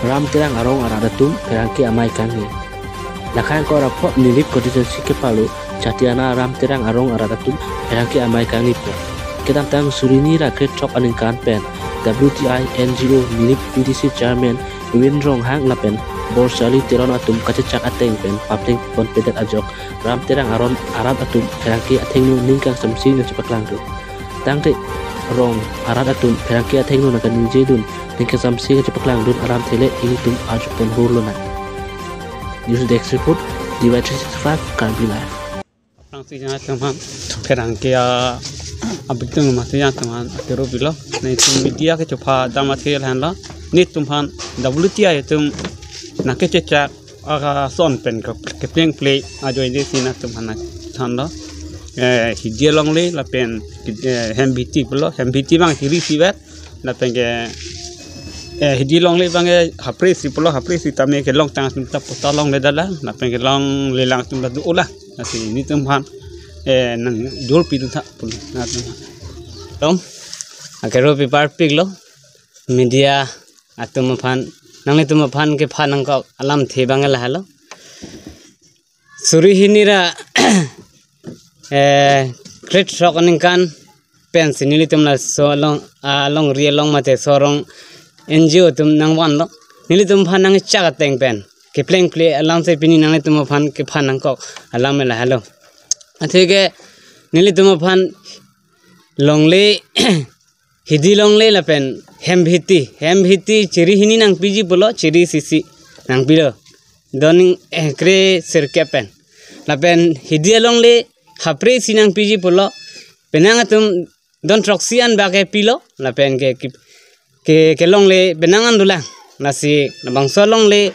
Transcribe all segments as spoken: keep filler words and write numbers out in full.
Ram Terang arong arat atum pherangke amei kangni. Lakhang ko rapot Nilip constituency kepalo Chatiana Ram Terang arong arat atum pherangke amei kangni po. Kedamtang suri hini ra krethrok aningkan pen W T I N G O Nilip P D C chairman Win Ronghang lapen Borsali Teron atum kachechak ateng pen papleng ponpedet ajok Ram Terang arong arat atum pherangke athengno ning kangsamse nangchepaklangdun. Tangte rong arat atum pherangke athengno nangkaningjedun, ning kangsamse nangchepaklangdun alamthe le ilitum arjupon hurlonang. News Desk Report, D Y three sixty-five Karbi Live. Pherangke atum aphan, pherangke a-, abitung mati atum aphan akero pilo. Netum media kechopha dam athe lahenlo. Netum aphan W T I atum nangkechechak ason pen ke, keplengple ajoine si netum aphan nangthanlo. Eh, hidi alongle lapen, eh, Hembiti pulo, Hembiti abang chiri isivet, lapen ke, eh, hidi alongle abang ke hapre isi pulo, hapre isi tame kelongtang atum ta patta longledet lang, lapen kelonglelang atum ta do-o lang. Lasi netum aphan, eh, nangjor pidun tha pulo, netum aphan. Tom, akero pi parpiklo, media atum aphan, nanglitum aphan kepha nangkok alamthe abang lahelo. Suri hini ra, eh, krethrok aningkan pensi nelitum laso along, alongri along mate so arong N G O atum nangvanlo. Nelitum aphan nangchak ateng pen keplengple alamthe pini nanglitum aphan kepha nangkok alam lahelo. Atheke nelitum aphan longle hidi alongle lapen Hembiti, Hembiti chiri hini nangpiji pulo, chiri isi isi nangpilo. Don, eh, kre sirkep pen. Lapen hidi alongle hapre isi nangpiji pulo. Penang atum don throksi an bak ke pilo, lapen ke, ke, ke, kelongle penang an dolang. Lasi labangso alongle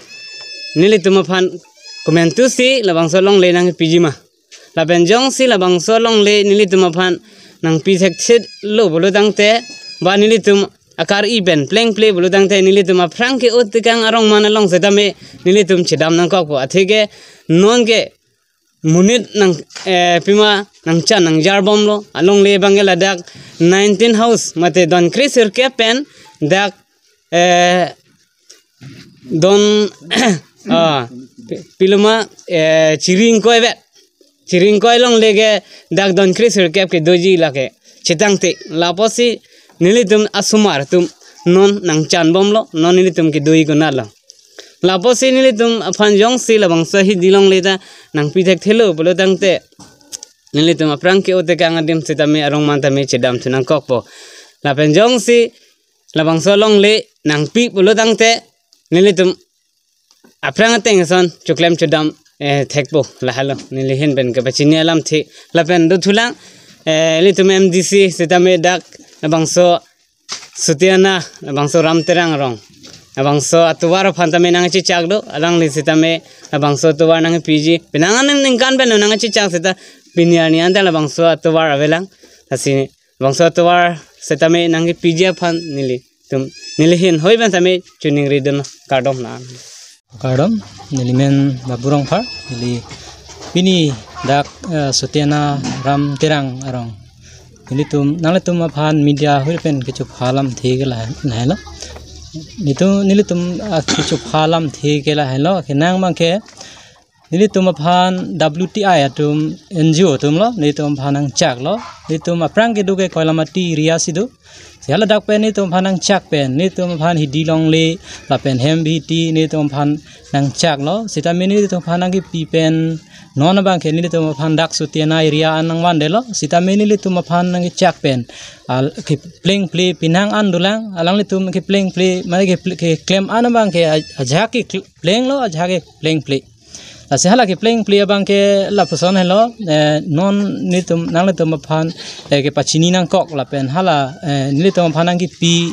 nelitum aphan komantusi labangso alongle nangpiji ma. Lapen jongsi labangso alongle nelitum aphan nangpi thekthelo pulo tangte, ba nelitum akar-i pen plengple pulo tangte, nelitum aphrang ke-o tekang arong man along setame nelitum chedam nangkokpo. Atheke non ke monit nang, eh, pima nangchan nangjar bomlo, alongle abang ke ladak nineteen house mate don kre sirkep pen dak, eh, don, ah, pi-, pilo ma, eh, chiri ingkoi vet. Chiri ingkoi alongle ke dak don kre sirkep kedoji lake chetangte. Lapusi nelitum asomar atum non nangchan bomlo, non nelitum kedoji konatlo. Lapusi nelitum aphan jongsi labangso hidi alongle ta nangpi thekthelo pulo tangte, nelitum aphrang ke-o tekang adim setame arong man tame chedam thu nangkokpo. Lapen jongsi labangso alongle nangpi pulo tangte, nelitum aphrang ateng ason choklem chodam, eh, thekpo, lahelo neli ahin pen kepachini alamthe. Lapen dothulang, eh, ilitum M D C setame dak labangso Sutiana, labangso Ram Terang arong, labangso atovar aphan tame nangchechak do, alangli setame labangso atovar nangpiji. Penang aningkan pen nangchechak seta pini arni anta labangso atovar avelang. Lasi labangso atovar setame nangpiji aphan nelitum, neli ahin hoi pen tame choningridun, kardom na. Kardom, neli men Babu Rongphar, neli pini dak, eh, Sutiana Ram Terang arong. Nelitum, nanglitum aphan media hoi pen kechopha alamthe ke la, lahelo. Nelitum, nelitum, ah, kechopha alamthe ke lahelo. Kenang abang ke, nelitum aphan W T I atum N G O atumlo, nelitum aphan nangchaklo. Nelitum aphrang kedo ke Koilamati area si do. Si hala dak pen nelitum aphan nangchak pen, nelitum aphan hidi longle, lapen hem bhiti nelitum aphan nangchaklo. Sitame nelitum aphan nangkepi pen, non abang ke nelitum aphan dak Sutiana area an nangvandetlo. Sitame nelitum aphan nangkechak pen, al-, keplengple penang an dolang, alanglitum keplengple, mane keple-, keklem an abang ke aj-, ajahak keplenglo, ajahak keplengple. Lasi hala keplengple abang ke lapuson helo, eh, non nelitum, nanglitum aphan, eh, kepachini nangkok lapen hala, eh, nelitum aphan nangkepi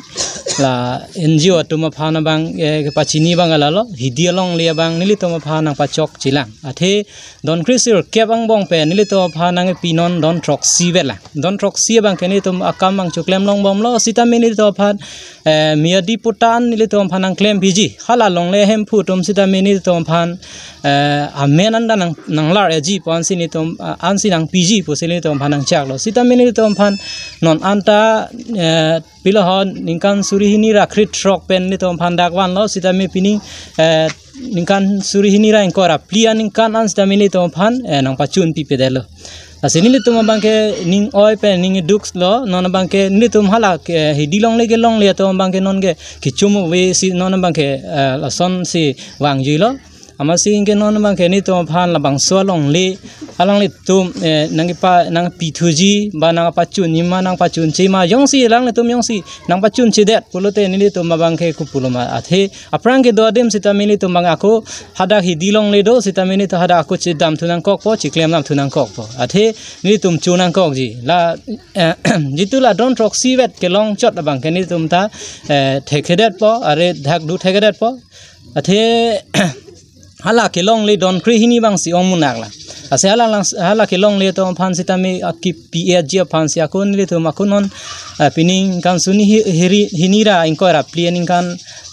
la N G O atum aphan abang, eh, kepachini abang lalo, hidi alongle abang nelitum aphan nangpachokchelang. Athe don kre sirkep angbong pen nelitum aphan nangkepi non don throksi vet lang. Don throksi abang ke nelitum akam nangchoklem longbomlo, sitame nelitum aphan, eh, miyadi patta an nelitum aphan nangklempiji. Hala longle hemphu atum sitame nelitum aphan, eh, amen anta nang, nanglar eji pu ansi nelitum, ah, ansi nangpiji pusi nelitum aphan nangchaklo. Sitame nelitum aphan non anta, eh, pilo ho ningkan suri hini ra krethrok pen nelitum aphan dak vanlo sitame pini, eh, ningkan suri hini ra ingkoi ra phli aningkan an sitame nelitum aphan, eh, nangpachun pipedetlo. Lasi nelitum abangke ning oi pen ning duklo, non abangke nelitum hala ke hidi longle kelongle atum abangke non ke kechum ave si non abangke, eh, lasonsi vangjuilo. Amatsi anke non abangke nelitum aphan labangso alongle alanglitum, eh, nangkepa nangpithuji ba nangpachunji ma nangpachunche ma jongsi alanglitum jongsi nangpachunchedet pulote nelitum abangke kopulo ma, athe aphrang kedo adim sitame nelitum abang ako hadak hidi longle do sitame nelitum hadak ako chedamthu nangkokpo, cheklemdamthu nangkokpo. Athe nelitum cho nangkokji. La, eh, jitu la don throksi vet kelong chot abangke nelitum ta, eh, thekthedetpo, are dak do thekthedetpo. Athe hala kelongle don kre hini abangsi ong munak la. Lasi hala lang, hala kelongle atum aphan sitame akipi-etji aphansi ako nelitum ako non, eh, pini ningkan suri hi-, hiri, hini ra ingkoi ra phli aningkan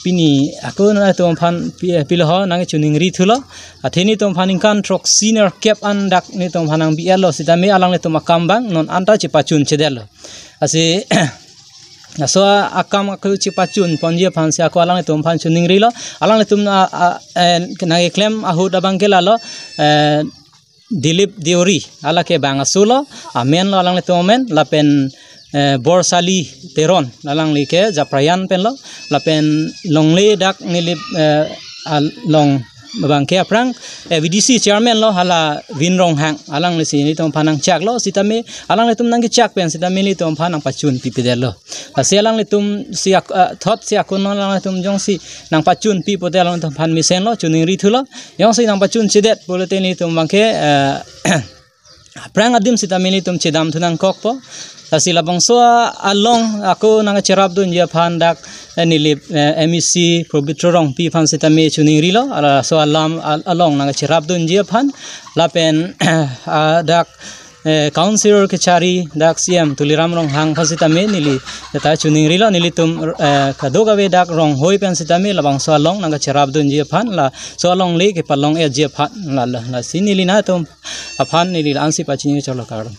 pini ako nelitum aphan pi-, eh, piloho nangchoningrithulo. Athe nelitum aphan ningkan throksi nerkep an dak nelitum aphan nangbi-etlo sitame alanglitum akam abang non anta chepachunchedetlo. Lasi laso akam ako chepachun ponji aphansi ako alanglitum aphan choningrilo. Alanglitum a, a, eh, nangkeklem ahut abangke lalo, eh, Dilip Deuri, hala ke bang aso lo, amen lo alanglitum amen, lapen, eh, Borsali Teron, alangli ke Japrayan pen lo, lapen longle dak Nilip, eh, along abangke aphrang, eh, V D C chairman lo hala Vin Ronghang, alanglisi nelitum aphan nangchaklo sitame alanglitum nangkechak pen sitame nelitum aphan nangpachun pipedetlo. Lasi alanglitum si ak-, ah, thotsi ako non alanglitum jongsi nangpachun pi pote alanglitum aphan mesenlo, choningrithulo. Jongsi nangpachunchedet pulote nelitum abangke, eh, aphrang adim sitame nelitum chedamthu nangkokpo. Lasi labangso along ako nangcherapdunji aphan dak, eh, Nilip, eh, M E C Pobitro Rongpi aphan sitame choningrilo. Laso alam al-, along nangcherapdunji aphan lapen, ah, dak, eh, councillor kechari dak C E M Tuliram Ronghang aphan sitame neli ta choningrilo, nelitum, eh, kadokave dak Ronghoi pen sitame labangso along nangcherapdunji aphan, laso alongle kepalong-etji aphan, la, la, lasi neli nangtum aphan neli la-ansi pachini cholo kardom.